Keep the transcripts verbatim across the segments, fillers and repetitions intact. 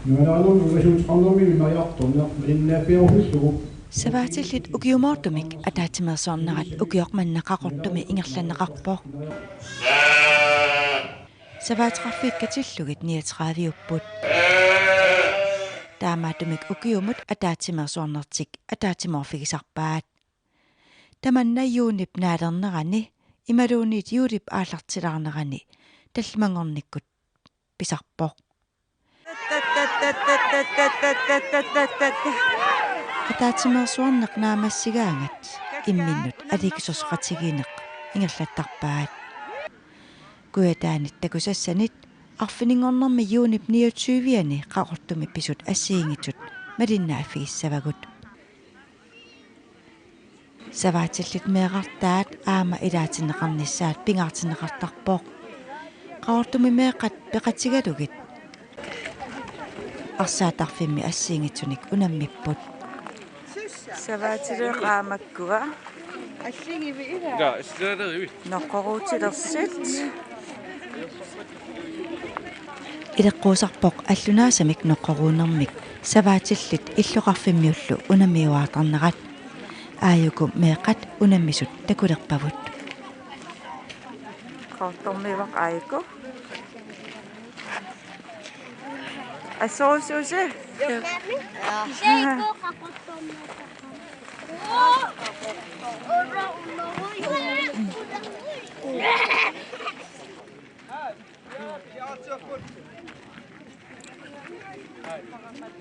Nuanaanermik ungasiuteqarnermik imariartorneq malinnaaffigerussillugu. Savaatillit ukiumoortumik ataatsimeersuarnerat ukioq manna Qaqortumi ingerlanneqarpoq. Savaateqarfiit katillugit niogtredive-upput. Taamaattumik ukiumut ataatsimeersuarnertik ataatsimoorfigisarpaat. Tamanna juunip naalernerani imaluunniit juulip aallartilaarnerani tallimanngornikkut pisarpoq. Ataatsimeersuarneq naammassigaangat imminnut aliikkusersoqatigiinneq ingerlattarpaat. Kujataanit takusassanit arfininngornermi juunip niogtyve-ani Qaqortumi pisut assigiinngitsut malinnaaffigissavarput. Savaatillit meeqqartaat aamma ilaatinneqarnissaat pingaartinneqartarpoq. Qaqortumi meeqqat peqatigalugit arsaattarfimmi assigiinngitsunik unammipput. Savaatileeqaamakkua. Ja, savaatileeqaamakkua. Noqqoruutilersit. Ileqquusarpoq allunaasamik noqqoruunermik savaatillit illoqarfimmiullu unammiuaartarnerat. Aajuku meeqqat unammisut takulerpavut. Qaqortormiuaq aajuku. Assorsuusi.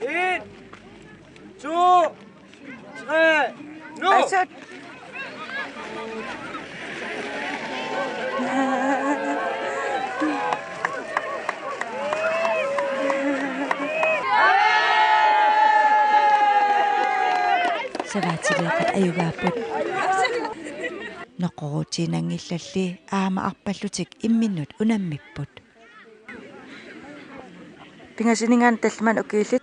En, to, tre, nu! Asut. Savaatileeqqat ajugaapput. Noqqoruutiinanngillalli aamma arpallutik imminnut unammipput. Pingasuninngaanniit tallimanik ukiullit.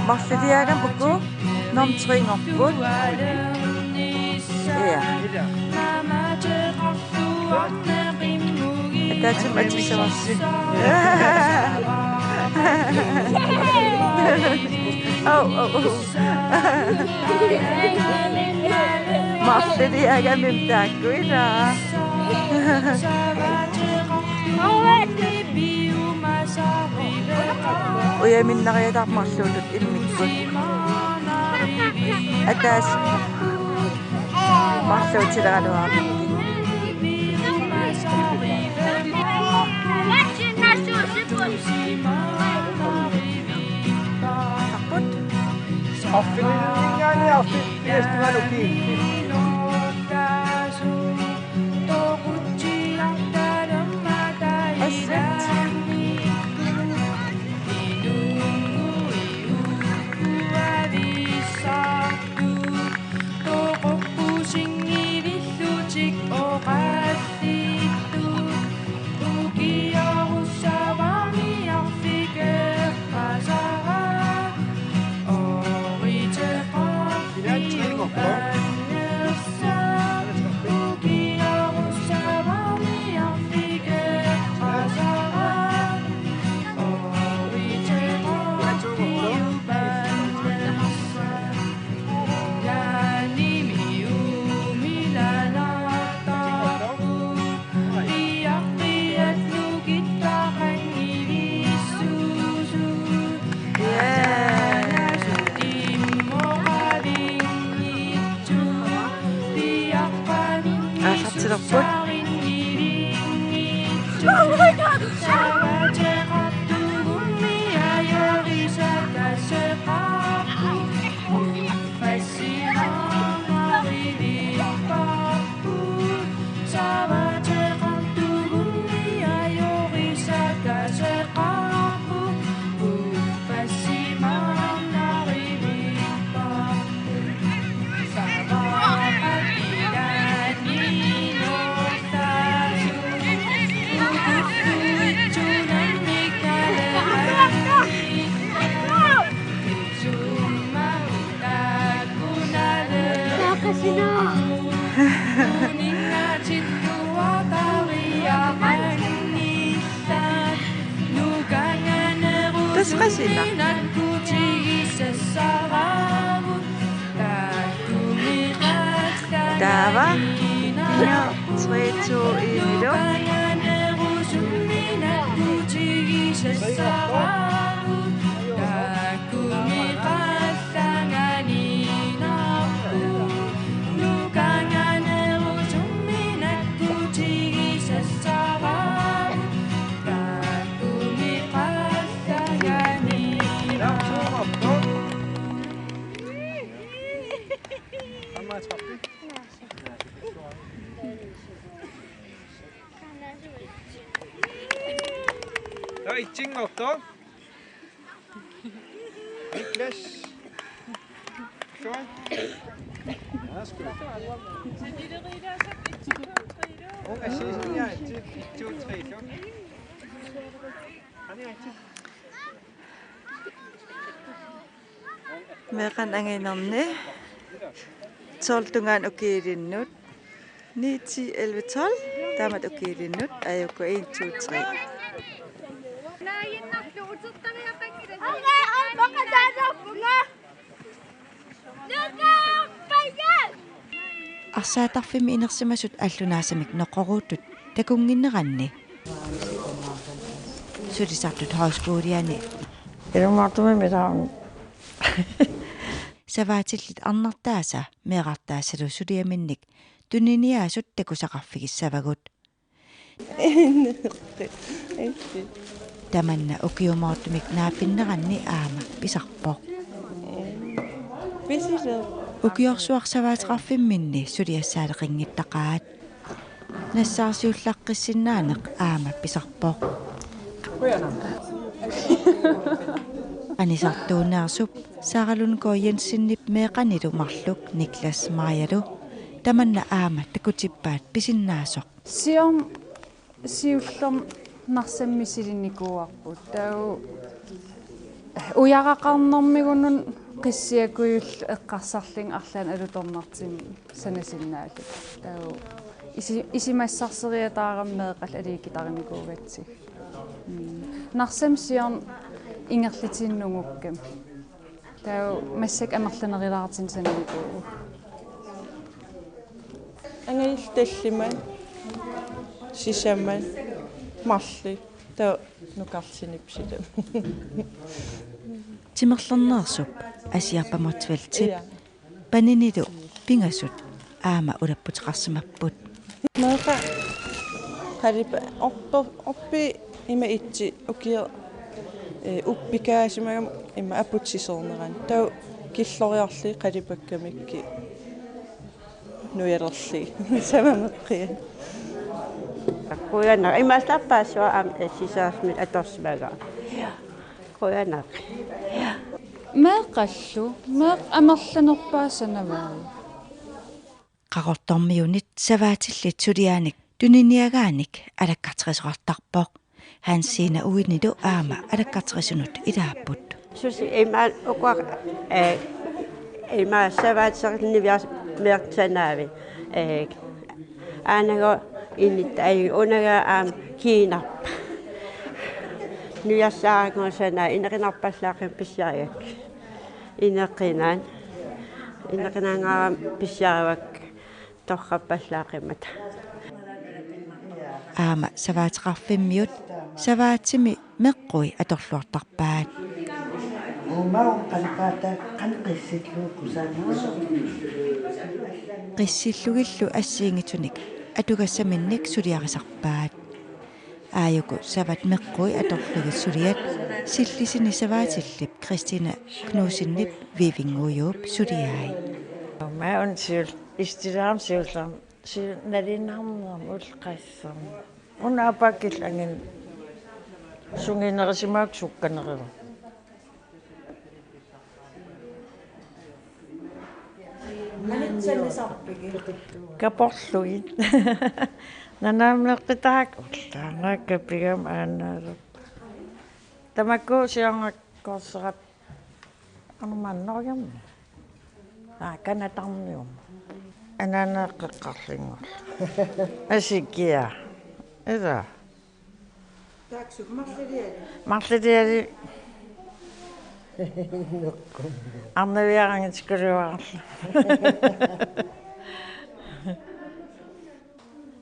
Marluliaagami uku norm tre-nngorput. Ja. Ataatsimoorlutik atissavarsi. Au, au, au. Marluliaagami taakku ilaa. Ujaminnariataarpoq marluullutik immikkut. Ataaseq marluutileraluarpoq. Arput. Arfininninngaanniit arfineq-pingasungalu kiinni. Assut. Qasina. Taava. Ja, tre, to, en, ilu. Taava itsinngortoq. Niklas. Johan. Værsgo. Unga Sisimiut, et, to, tre, fjorten. Meeqqanik anginerni tolv tungaanut ukiulinnut. Ni, ti, elleve, tolv. Taamatut ukiulinnut. Aajuku en, to, tre. Arsaattarfimmi inersimasut allunaasamik noqoruutut takunnginneranni sulisartut højskoliani. Ilumoortumik misaun. Savaatillit arnartaasa meerartaassalu suliaminnik tuniniaasut takusaqarfigissavagut. Tamanna ukiumoortumik naapinneranni aamma pisarpoq. Pisileq. Ukiorsuaq savaateqarfimminni suliassaaleqanngittaqaat. Nassaarsiullaqqissinnaaneq aamma pisarpoq. Anisartuunneersup Sara Lundgaard Jensenip meeqqanilu marluk Niklas Majalu tamanna aamma takutippaat pisinnaasoq. Siorna siullermik Narsami misilinnikuuarput. Taava ujaraqarnermigunut qissiakujullu eqqarsarlunga arlaannik alutornartumik sanasinnaalluta. Taava isi-, isumassarseriataarami meeqqallu aliikkutarinikuugatsigit. Mm. Narsami siorna ingerlatiinnanngukkamik. Taava massakkut amerlanerulaartunik sananikuuvugut. Angajulleq tallimat, sisamat, marluk, taava nukarliup sisamat. Timerlerneersup Asiarpamut Motzfeldtip, ja, paninilu pingasut aamma ulapputeqarsimapput. Meeqqat qalipa-, orpe-, orpik ima ittoq ukioq, eh, uppikaasimagami ima aputit sisornerani. Taava killoriarlugit qalipakkamikkit nujalerlugit. Savameqqiat. Qujanaq. Imaassaaq paasivara aamma, eh, sisamat atorsimagaanni. Qujanaq. Meeqqallu, meeqqat amerlanerpaat sanavaat. Qaqortormiunit savaatillit suliaanik tuniniagaanik alakkarterisoqartarpoq. Hansina uinilu aamma alakkarterisunut ilaapput. Susi ima ukua, eh, ima savaateqarniviarsimeersanaavi. Eh, aanagu init ai unaga aamma kiinarpa. Nujassaraangusanaa inequnarpallaaqimmat pissarigakku. Inequnaan. Inequnangaarami pissarivakka torrappallaaqimmat. Aamma savaateqarfimmiut savaatimi meqqui atorluartarpaat. Uuma qalipaataat qanoq qissillugu kusanarsoq. Qissillugillu assigiinngitsunik atugassaminnik suliarisarpaat. Aajuku savat meqqui atorlugit suliat Sillisini savaatillip Christine Knudsenip Vivinngujuup suliai. Maun siul istilaam siullam siul nalinarnerm ulqassam. Una apakil angin sunginerisimaak sukkanerivaa. Kaporlugit. Nanaammeqqitaaq ullaangaakka pigam aanaalup. Tamakku siornakkoorserat anumannorjammi. Aa, kanatarmium. Ananaaqqeqqarlinngor. Asikia. Ila. Taakku marlorialu. Marlorialu. Arnaviarangit tikuluarlu.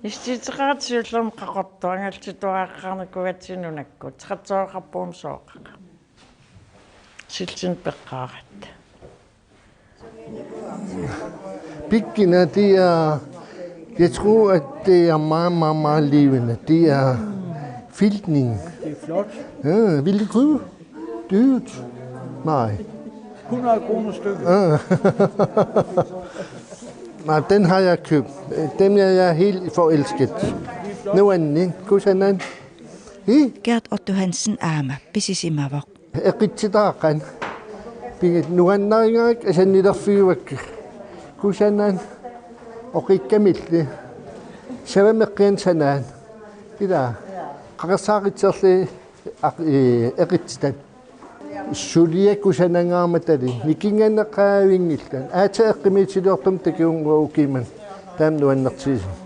Istiitseqaat siullermik qaqortuangaltituaqqaarnikuugatsigit nunakkut. Tretteeqarpugut sooqaqa. Siltinik peqqaaratta. Pikkina, det er, jeg tror, at det er meget, meget, meget levende. Det er filtning. Det er flot. Ja, vil det kunne? Dyrt. Nej. Hundrede kroner stykket. Ja. Nej, den har jeg købt. Dem er jeg helt forelsket. Nuanni, kusanan. Hi? Gert Otto Hansen aamma pisisimavoq. Eqitsitaaqqan. Pigit nuannarigaak asannilerfigivakkit. Kusanan oqikkamilli. Savameqqian sanaan. Ila. Qaqersaaqitserli aq-, ee, eqitsitat. Suliaq kusanangaarmatali. Nikinganeqaavinngillat. Aatsaat eqqumiitsuliortumik takugunngilaq ukiumut. Taama nuannertigisoq.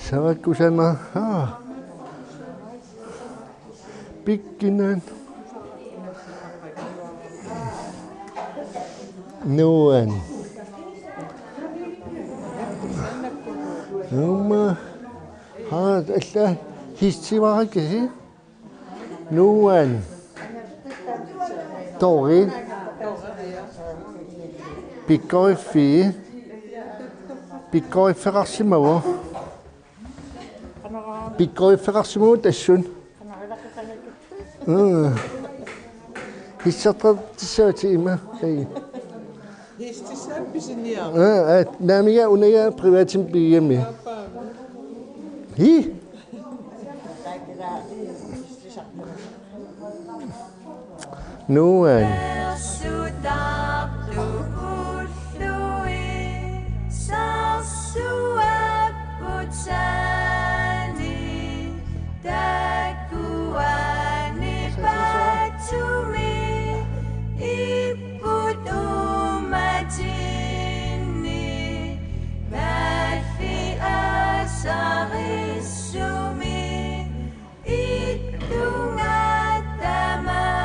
Savakkusana. Aa. Pikkinan. Nuan. Nuuma. Haa, alla hiissivarakasi. Nuan. Tori. Pikkoriffii. Pikkoriffeqarsimavoq. Pikkoriffeqarsimavoq tassunga. Mm. Hissartartissavatit ima. Hej. Hississaat pisiniaq. Aa, aa, naamik una privatimik pigami. Hi? Nuan. Takuani patsumi ipput uummatinni nalli asarissumi ittunga tamaani.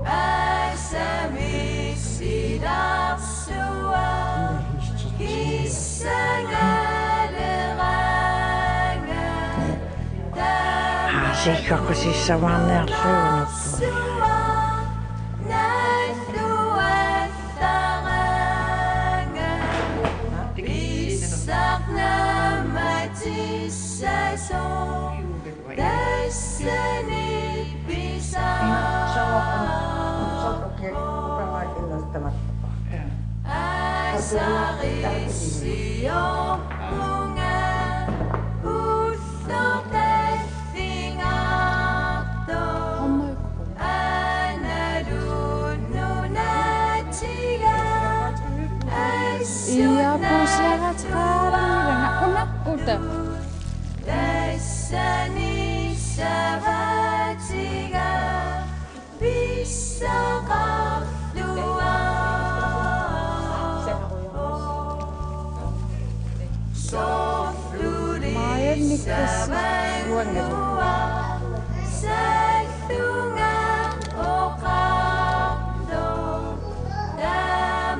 Asami silarsuaq kissangaleraangat. Aa, sikkakkusissamaarniarlugu. Nalluallaraangat. Pissarnamatissasoq. Tassani pisarpoq. Asarissiorpunga ulloq tallingaartoq. Analunnut nunaatiga. Ia, puussiaraat qaaliivanga una uta. Tassani savaatiga pissaqarluarpoq. Soorluli Maja Niklassi savannguaq sallunga oqartoq.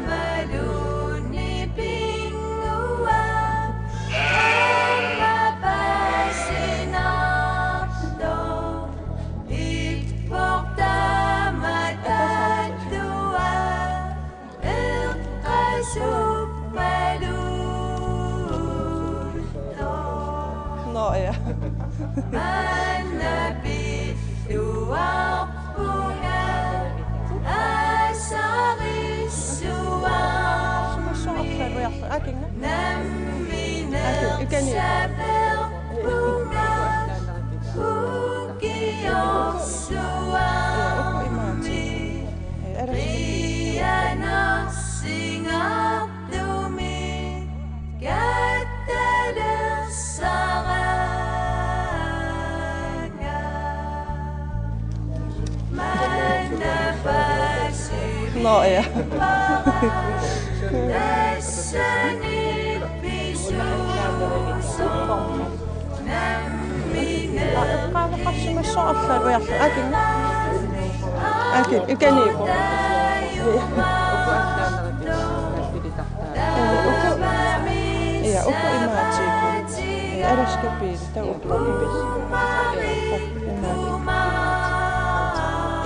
Tamalunni pinnguaq aamma paasinartoq. Ippoq taama talluaq eqqasuppaluttoq. Nå, ja. Maanna pilluarpunga asarissua. Nammineq saperpunga ukioqsuarmi. Qianarsingaartumik kattalersaraangat. Maanna paasippara. Nå, ja. Tassani pisuusoq nammineq Soorlu ujarlu akin. Akin ikaniipo. Uku. Ja, uku imaatiipu. Alaska biili, taava uku. Imaati.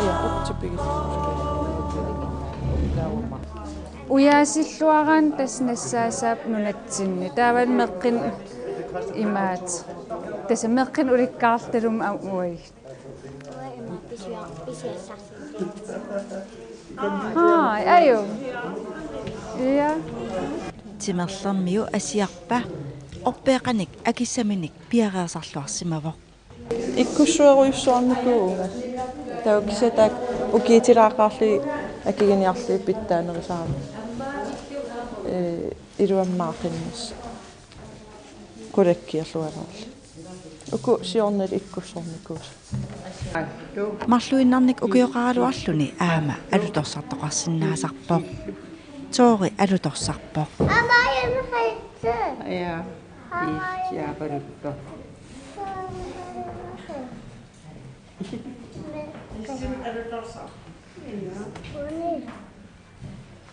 Ja, uku tipigit. Ujaasilluaraanni tassa nassaassappat nunatsinni. Taava meqqinut imaat. Tassa meqqinut ulikkaarluta aamma uagut. Haa, ajo. Ja. Timerlermiu asiarpa orpeeqanik akissaminik piareersarluarsimavoq. Ikkussuerujussuarnikuuvunga. Taava kisianni taakku ukiutilaaqaarlugit akiginiarlugit pitsaanerusarami. Ee, iluammaaqqinnissaq. Qulakkiarluaraarlugit. Uku siornali ikkussornikuusut. Marluinnarnik ukioqaraluarluni aamma alutorsartoqarsinnaasarpoq. Tori alutorsarpoq. Ja. Issiaapalutto.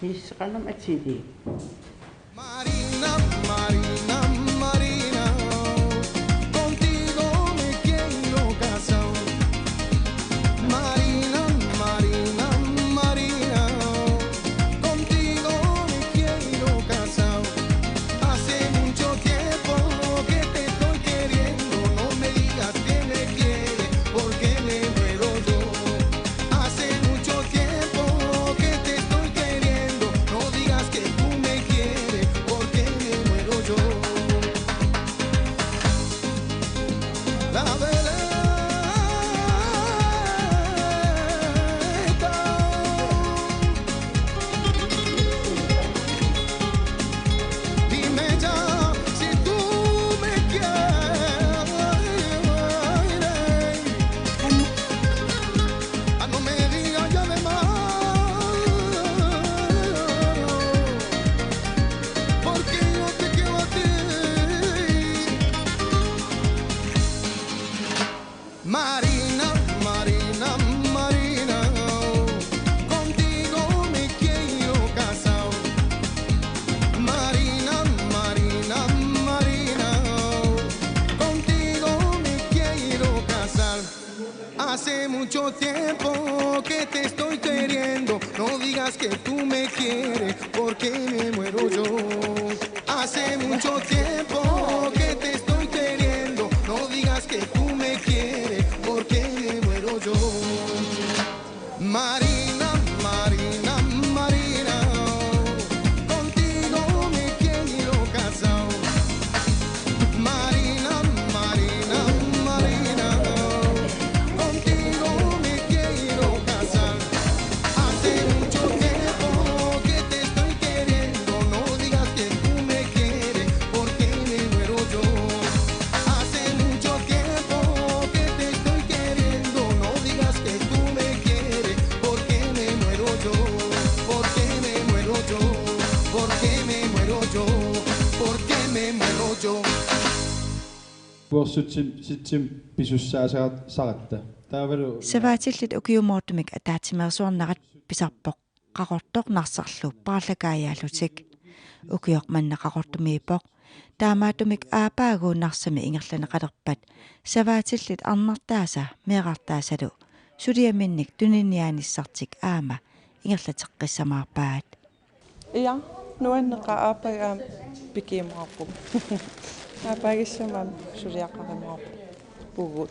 Issiqanam atili. Marina, Marina, Marina, contigo me quiero casar. Marina, Marina, Marina, contigo me quiero casar. Hace mucho tiempo que te estoy queriendo, no me digas que me quieres, porque me muero yo. Hace mucho tiempo que te estoy queriendo, no digas que tú me quieres, porque me muero yo. La veleta. Dime ya si tú me quieres. Ah, no me digas ya de más, porque yo te quiero a ti. Marina, Marina, Marina, contigo me quiero casar. Marina, Marina, Marina, contigo me quiero casar. Hace mucho tiempo que te estoy queriendo, no digas que tú me quieres, porque me muero yo. Hace mucho tiempo que te estoy queriendo, no digas que tú me quieres, porque me muero yo. Marina, Marina, Marina, contigo me quiero casar. Marina, Marina, Marina, contigo me quiero casar. Hace mucho tiempo que te estoy queriendo, no digas que tú me quieres, porque me muero yo. Hace mucho tiempo que te estoy queriendo, no digas que tú me quieres, porque me muero yo, porque me muero yo, porque me muero yo, porque me muero yo. Puorsutsim sitsim pisussaasarat saratta. Taavalu savaatillit ukiumoortumik ataatsimeersuarnerat pisarpoq Qaqortoq Narsarlu paarlakaajaallutik. Ukioq manna Qaqortumiippoq. Taamaattumik aappaagu Narsami ingerlanneqalerpat savaatillit arnartaasa meerartaasalu suliaminnik tuniniaanissartik aamma ingerlateqqissamaarpaat. Ja, nuanneqaaq, aappaagu aamma pikiumaarpugut. Aappaagissamik aamma suliaqarumaarpugut.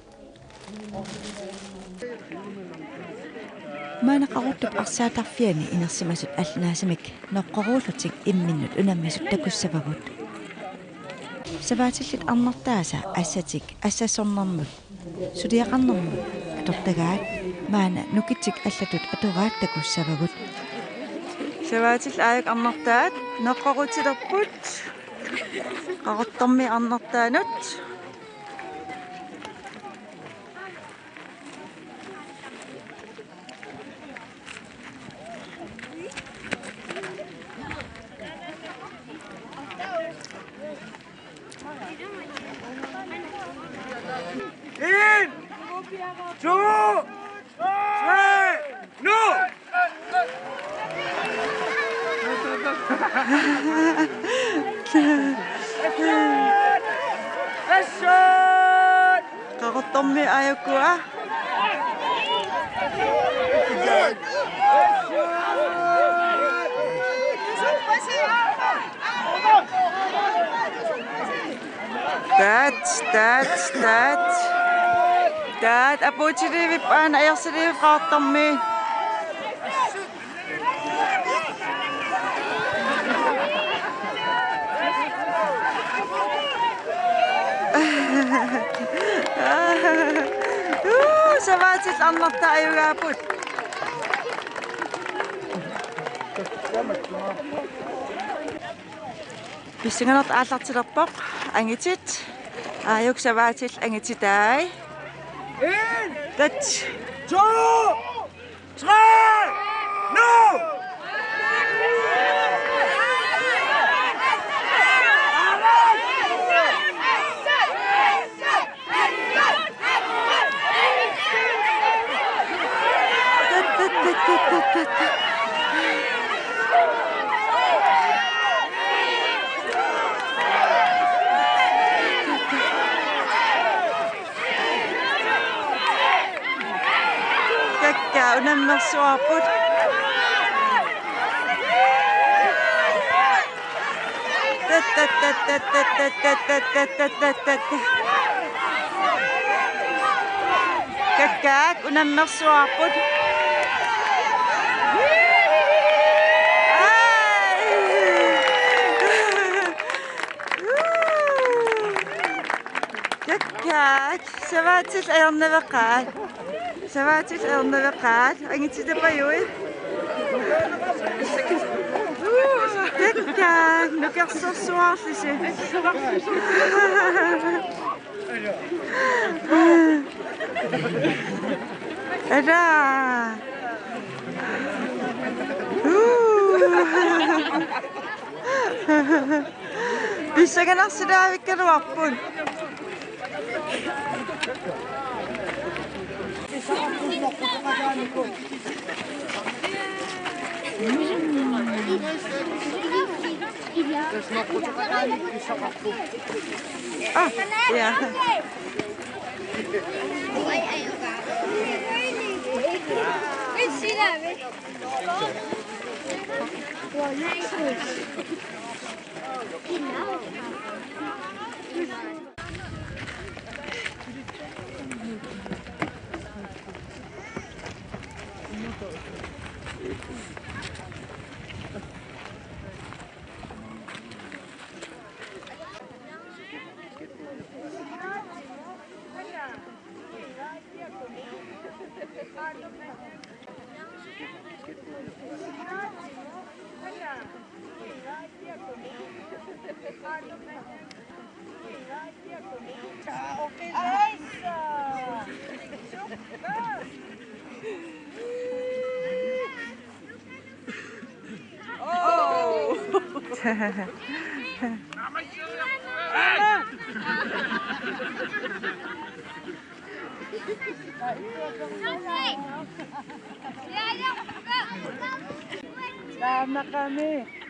Maanna Qaqortup arsaattarfiani inersimasut allanaasumik noqqoruullutik imminnut unammisut takussavagut. Savaatillit arnartaasa assatik assassornermut suliaqarnermut atortagaat, maanna nukittik allatut atoraat takussavagut. Savaatillit aajuku arnartaat noqqorutilerput Qaqortormiit arnartaanut. Two, three, nu! Qaqortormi aajukua. Taat, taat, taat. Taat, apuutiliivippoq aana ajorsiliivik Qaqortormi. Uu, savaatit arnartaa ajugaapput. Pissanganartoq aallartilerpoq. Angitit. Aajuku savaatillu angititai. En, taat, to, tre, nu! Kakkaak unammersuarput. Kakkaak unammersuarput. Kakkaak, savaatillu ajornaveqaat. Savaatillu ajornaveqaat. Angititapajui. Kakkaak, nukersorsuarlisi. Ala. Uu. Pissanganarsilaavikkaluarput. Ah, ja. Taamaqami.